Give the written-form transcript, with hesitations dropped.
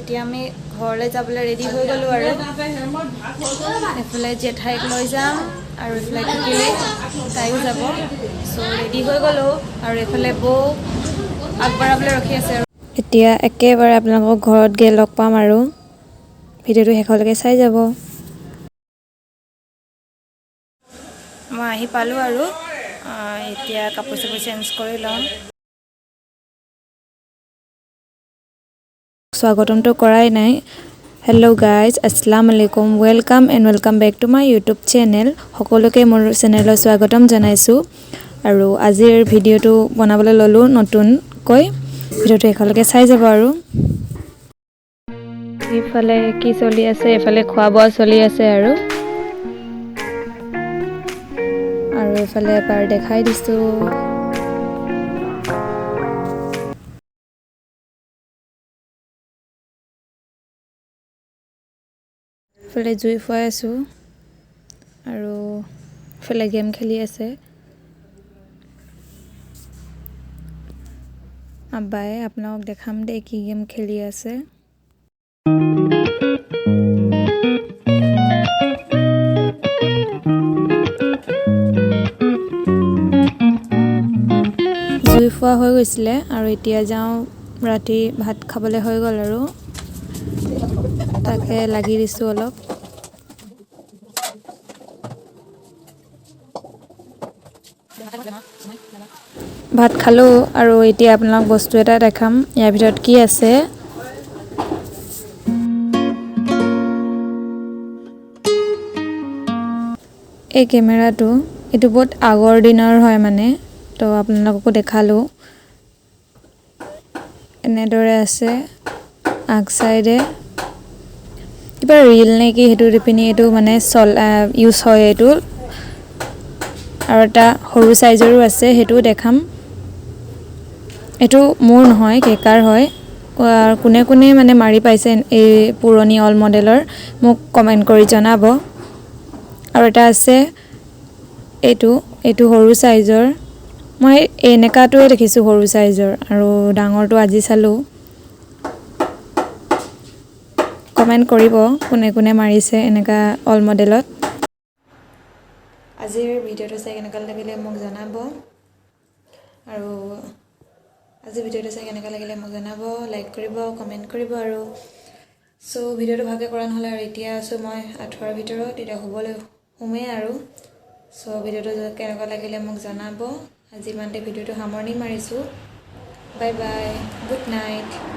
এতিয়া আমি ঘৰলৈ যাবলৈ ৰেডি হৈ গ'লোঁ আৰু এইফালে জেঠাইক লৈ যাম আৰু এইফালে টিকিলি তাইও যাব। চ' ৰেডি হৈ গ'লোঁ আৰু এইফালে বৌ আগবঢ়াবলৈ ৰখি আছে। আৰু এতিয়া একেবাৰে আপোনালোকক ঘৰত গৈ লগ পাম আৰু ভিডিঅ'টো শেষলৈকে চাই যাব। মই আহি পালোঁ আৰু এতিয়া কাপোৰ চাপোৰ চেঞ্জ কৰি ল'ম। স্বাগতমটো কৰাই নাই। হেল্ল' গাইজ, আসসালামু আলাইকুম, welcome and welcome back to my YouTube channel. সকলোকে মোৰ চেনেললৈ স্বাগতম জনাইছোঁ। আৰু আজিৰ ভিডিঅ'টো বনাবলৈ ল'লোঁ নতুনকৈ, ভিডিঅ'টো শেষলৈকে চাই যাব। আৰু ইফালে কি চলি আছে, এইফালে খোৱা বোৱা চলি আছে আৰু আৰু এইফালে এবাৰ দেখাই দিছোঁ। ইফালে জুই ফুৱাই আছোঁ আৰু ইফালে গেম খেলি আছে আব্বাই। আপোনালোকক দেখাম দেই কি গেম খেলি আছে। জুই ফুৱা হৈ গৈছিলে আৰু এতিয়া যাওঁ ৰাতি ভাত খাবলৈ হৈ গ'ল আৰু তাকে লাগি দিছোঁ অলপ। ভাত খালোঁ আৰু এতিয়া আপোনালোক বস্তু এটা দেখাম, ইয়াৰ ভিতৰত কি আছে। এই কেমেৰাটো এইটো বহুত আগৰ দিনৰ হয় মানে, তো আপোনালোককো দেখালোঁ। এনেদৰে আছে আগ চাইডে কিবা ৰিল নে কি সেইটো দি পিনি এইটো মানে চল ইউজ হয় এইটো। আৰু এটা সৰু চাইজৰো আছে, সেইটোও দেখাম। এইটো মোৰ নহয়, কেকাৰ হয়। কোনে কোনে মানে মাৰি পাইছে এই পুৰণি অল মডেলৰ মোক কমেণ্ট কৰি জনাব। আৰু এটা আছে এইটো, এইটো সৰু চাইজৰ। মই এনেকুৱাটোৱে দেখিছোঁ সৰু চাইজৰ, আৰু ডাঙৰটো আজি চালোঁ। কমেণ্ট কৰিব কোনে কোনে মাৰিছে এনেকুৱা অল মডেলত। আজিৰ ভিডিঅ'টো চাই কেনেকুৱা লাগিলে মোক জনাব। আৰু আজিৰ ভিডিঅ'টো চাই কেনেকুৱা লাগিলে মোক জনাব, লাইক কৰিব, কমেণ্ট কৰিব। আৰু চ' ভিডিঅ'টো ভালকৈ কৰা নহ'লে আৰু এতিয়া আছোঁ মই আঁঠুৱাৰ ভিতৰত, এতিয়া শুবলৈ সোমেই আৰু। চ' ভিডিঅ'টো কেনেকুৱা লাগিলে মোক জনাব। আজি ইমানতে ভিডিঅ'টো সামৰণি মাৰিছোঁ। Bye bye, good night.